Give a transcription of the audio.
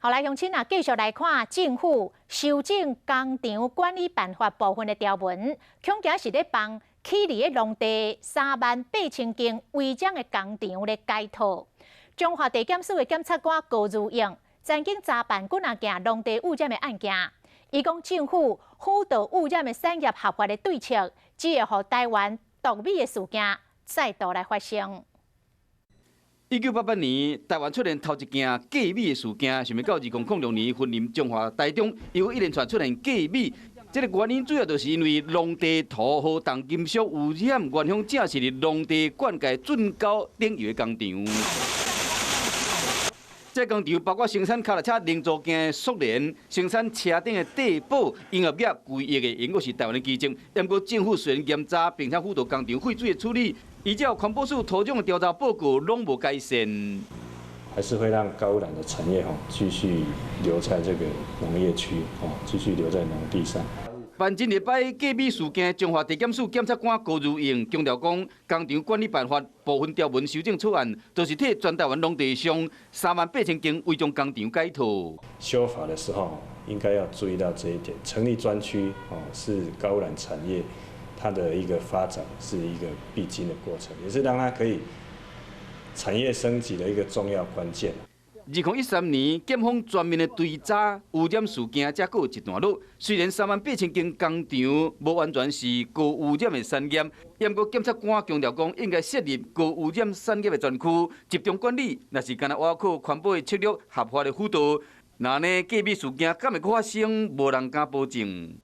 好來，鄉親啊，繼續來看政府修正工廠管理辦法部分的條文，恐驚是咧幫起佇咧農地38,000間違章的工廠咧解套。彰化地檢署的檢察官高如勇曾經查辦幾若件農地污染的案件，伊講政府輔導污染的產業合法的對策，只會予台灣毒米的事件再度來發生。1988年，台灣出現頭一件鎩米的事件，想袂到2006年，雲林彰化台中又有一連串出現鎩米。這个原因主要就是因為農地土和重金屬污染，原鄉正是佇農地灌溉圳溝頂游的工廠。這工廠包括生產跤踏車零組件的速聯，生產車頂的帝寶，營業額幾億的，應該是台灣的奇蹟。毋過政府雖然嚴查，並且輔導工廠廢水的處理，依照環保署土壤的調查報告，攏無改善。還是會讓高污染的產業吼繼續留在這個農業區，哦，繼續留在農地上。辦這禮擺鎩米事件，彰化地檢署檢察官高如勇強調講，工廠管理辦法部分條文修正草案，就是替全台灣農地上38,000間違章工廠解套。修法的時候應該要注意到這一點，成立專區哦，是高污染產業它的一個發展是一個必經的過程，也是讓它可以產業升級的一個重要關鍵。2013年，檢方全面的追查污染事件，才告一段落。雖然38,000間工廠無完全是高污染的產業，毋過檢察官強調講，應該設立高污染產業的專區，集中管理。若是干焦倚靠環保的策略合法的輔導，那呢鎩米事件敢會閣發生？無人敢保證。